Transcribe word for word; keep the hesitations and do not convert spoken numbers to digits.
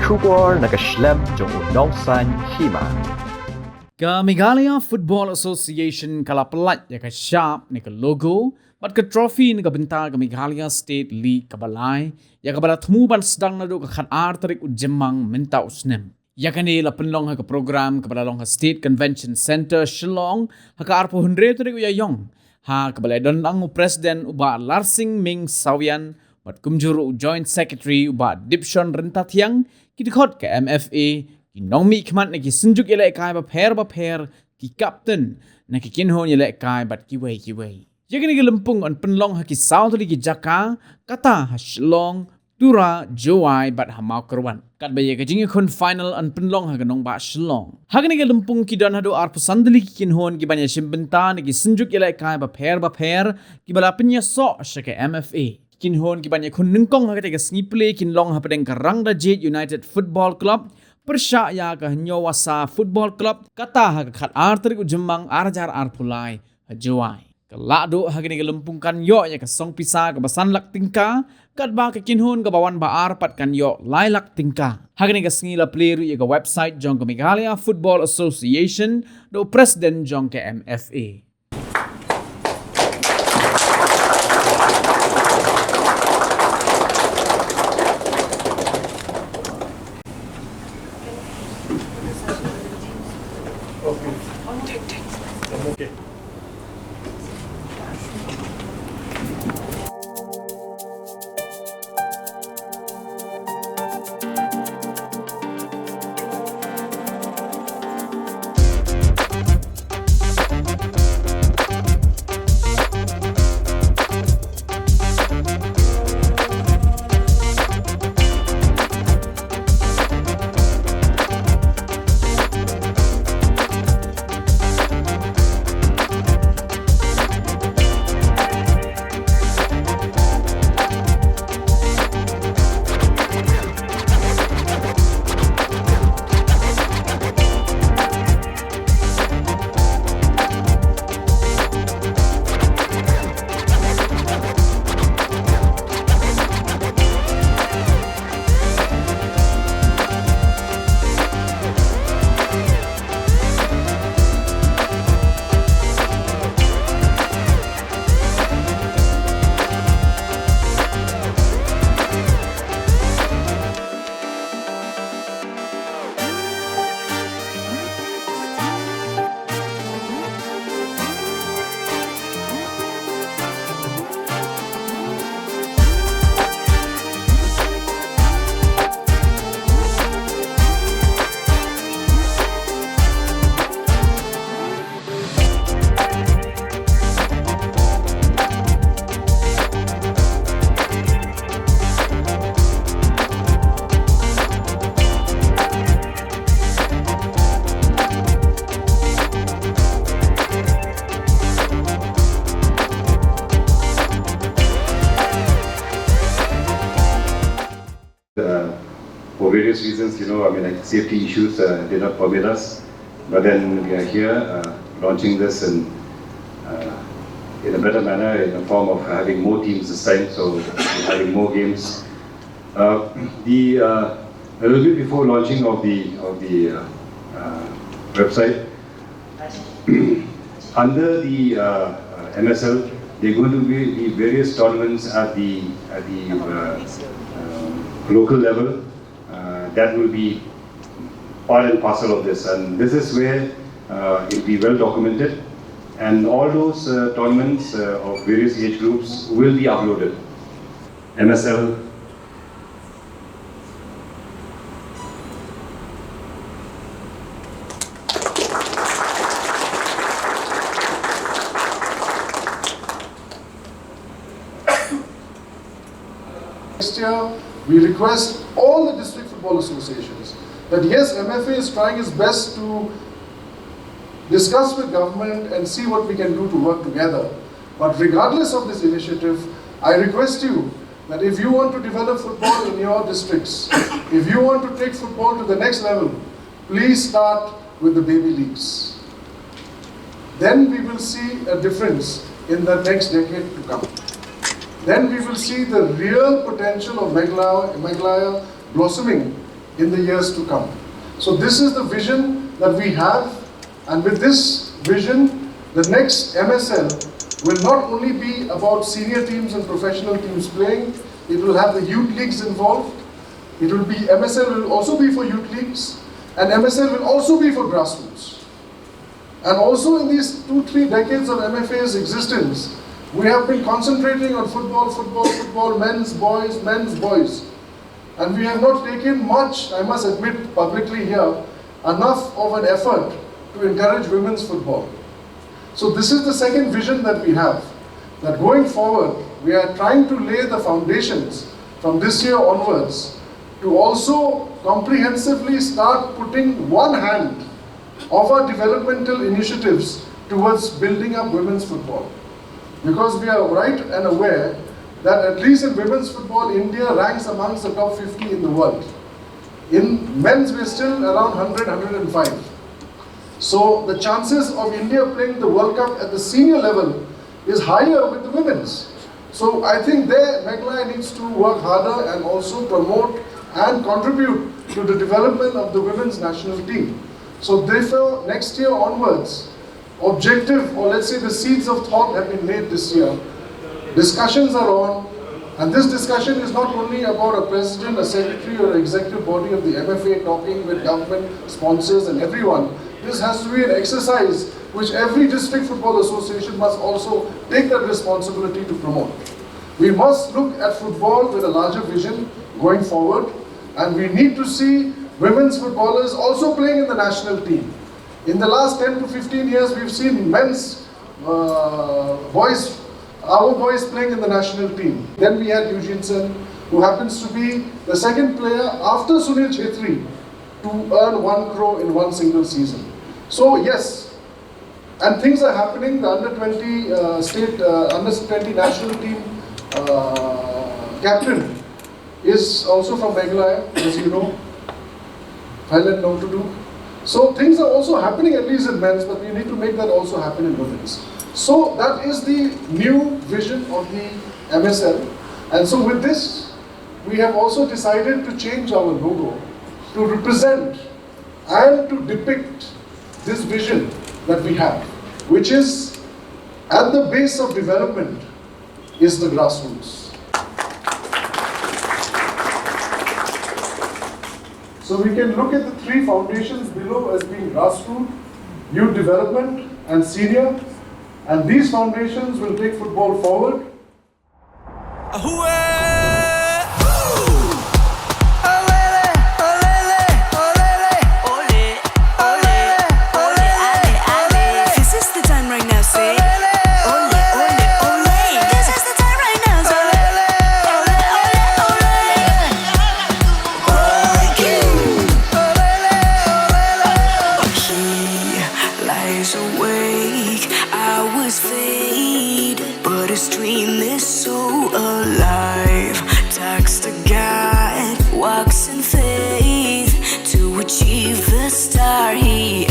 Khubor na ka shlem jong u nongsaiñ hima. Ka Meghalaya Football Association ka la pyllait ïa ka shap ne ka logo bad ka trophy na ka bynta ka Meghalaya State League kaba lai, ïa kaba la thmu ban sdang naduh ka khatar tarik u Jymmang mynta u snem. Ïa kane la pynlong ha ka program kaba la long ha State Convention Centre Shillong ha ka arphew hynriew tarik u Ïaïong, ha kaba la don lang u President u Bah Larsing Ming Sawian bad kumjuh ruh u Joint Secretary u Bah Dipshon Ryntathiang, ki dkhot ka M F A, ki nongmihkhmat na ki synjuk ïalehkai bapher bapher, ki captain na ki kynhun ïalehkai bad kiwei kiwei. Ïa kane ka lympung yn pynlong ha ki saw tylli ki jaka, kata ha Shillong, Tura, Jowai bad ha Mawkyrwat. Katba ïa ka jingïakhun final yn pynlong ha ka nongbah Shillong. Ha kane ka lympung ki don haduh arphew san tylli ki kynhun kiban ïashim bynta na ki synjuk ïalehkai bapher bapher kiba la pynïasoh sha ka M F A. Ki kynhun kiban ïakhun nyngkong ha katei ka sngi plie kin long hapdeng ka Rangdajied United Football Club pyrshah ïa ka Hynñiewasa Football Club, kata ha ka khatar tarik u Jymmang ar hajar arphew lai ha Jowai. Ka lahduh ha kane ka lympung kan ïoh ïa ka song pisa kaba san lak tyngka, katba ka kynhun kaba wan ba ar pat kan ïoh lai lak tyngka. Ha kane ka sngi la plie ruh ïa ka website jong ka Meghalaya Football Association da u President jong ka M F A. Okay. I'm okay. Uh, for various reasons, you know, I mean, like, safety issues, uh, did not permit us. But then we are here, uh, launching this in, uh, in a better manner, in the form of having more teams this time, so we're having more games. Uh, the, uh, a little bit before launching of the, of the, uh, uh, website, under the, uh, uh, M S L, there are going to be, be various tournaments at the, at the, uh, um, local level, uh, that will be part and parcel of this. And this is where, uh, it'll be well documented. And all those, uh, tournaments, uh, of various age groups will be uploaded. M S L. Next year, we request all the district football associations that, yes, M F A is trying its best to discuss with government and see what we can do to work together. But regardless of this initiative, I request you that if you want to develop football in your districts, if you want to take football to the next level, please start with the baby leagues. Then we will see a difference in the next decade to come. Then we will see the real potential of Meghalaya, Meghalaya blossoming in the years to come. So this is the vision that we have, and with this vision, the next M S L will not only be about senior teams and professional teams playing, it will have the youth leagues involved. It will be, M S L will also be for youth leagues, and M S L will also be for grassroots. And also in these two, three decades of M F A's existence, we have been concentrating on football, football, football, men's, boys, men's, boys. And we have not taken much, I must admit publicly here, enough of an effort to encourage women's football. So this is the second vision that we have, that going forward, we are trying to lay the foundations from this year onwards to also comprehensively start putting one hand of our developmental initiatives towards building up women's football. Because we are right and aware that at least in women's football, India ranks amongst the top fifty in the world. In men's, we're still around hundred, hundred and five. So the chances of India playing the World Cup at the senior level is higher with the women's. So I think there, Meghalaya needs to work harder and also promote and contribute to the development of the women's national team. So therefore, next year onwards, objective, or let's say the seeds of thought have been laid this year. Discussions are on, and this discussion is not only about a president, a secretary, or executive body of the M F A talking with government, sponsors, and everyone. This has to be an exercise which every district football association must also take that responsibility to promote. We must look at football with a larger vision going forward, and we need to see women's footballers also playing in the national team. In the last ten to fifteen years, we've seen men's, uh, boys, our boys playing in the national team. Then we had Eugene Sen, who happens to be the second player after Sunil Chhetri to earn one crore in one single season. So yes, and things are happening. The under twenty, uh, state, uh, under twenty national team, uh, captain is also from Meghalaya, as you know. Thailand, Nongtuduk. So things are also happening, at least in men's, but we need to make that also happen in women's. So that is the new vision of the M S L. And so with this, we have also decided to change our logo to represent and to depict this vision that we have, which is, at the base of development is the grassroots. So we can look at the three foundations below as being grassroots, youth development, and senior. And these foundations will take football forward. This is the time right now, say. Ole, ole, ole. This is the time right now, say. Ole, ole, ole. He lies awake, hours fade, but his dream is so alive. Talks to God, walks in faith to achieve the star he